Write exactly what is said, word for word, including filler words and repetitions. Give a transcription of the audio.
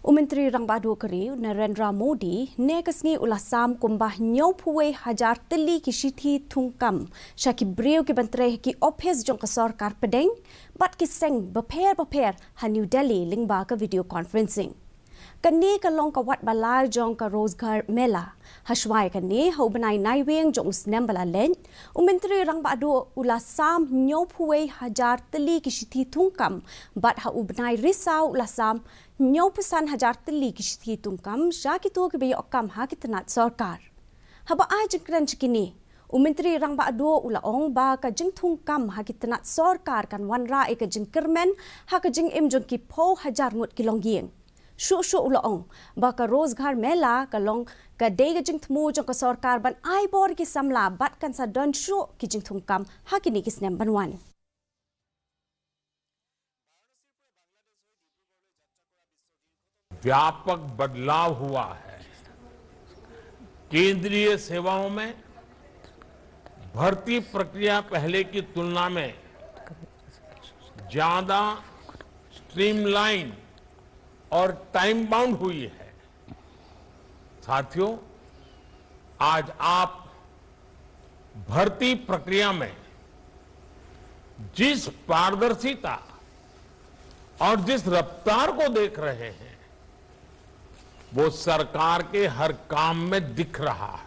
U Myntri Rangbah Duh ka ri u Narendra Modi ne ka sngi u la sam kumba hynñiewphew wei hajar tylli ki shithi thungkam sha ki briew ki ban trei ha ki ophis jong ka sorkar pdeng bad ki seng bapher bapher ha New Delhi lyngba ka video conferencing. Kane ka long ka wat ba lai jong ka Rozgar Mela. Hashwa ïa kane, ha u bnai Naiwieng jong u snem ba la leit, u Myntri Rangbah Duh u la sam hynñiewphew wei hajar tylli ki shithi thungkam bad ha u bnai Risaw u la sam hynñiewphew san hajar tylli ki shithi thungkam sha kito kiba ïoh kam ha ki tnat sorkar. Haba ai jingkren sha kine, u Myntri Rangbah Duh u la ong ba ka jingthungkam ha ki tnat sorkar kan wanrah ïa ka jingkyrmen ha ka jingim jong ki phew hajar ngut ki longïing. Shuh shuh u la ong ba ka Rozgar Mela ka long ka dei ka jingthmu jong ka sorkar ban ai bor ki samla bad kan sa don shuh ki jingthungkam ha kine ki snem ban wan. व्यापक बदलाव हुआ है। केंद्रीय सेवाओं में भर्ती प्रक्रिया पहले की तुलना में ज्यादा स्ट्रीमलाइन और टाइम बाउंड हुई है। साथियों, आज आप भर्ती प्रक्रिया में जिस पारदर्शिता और जिस रफ्तार को देख रहे हैं, वो सरकार के हर काम में दिख रहा है।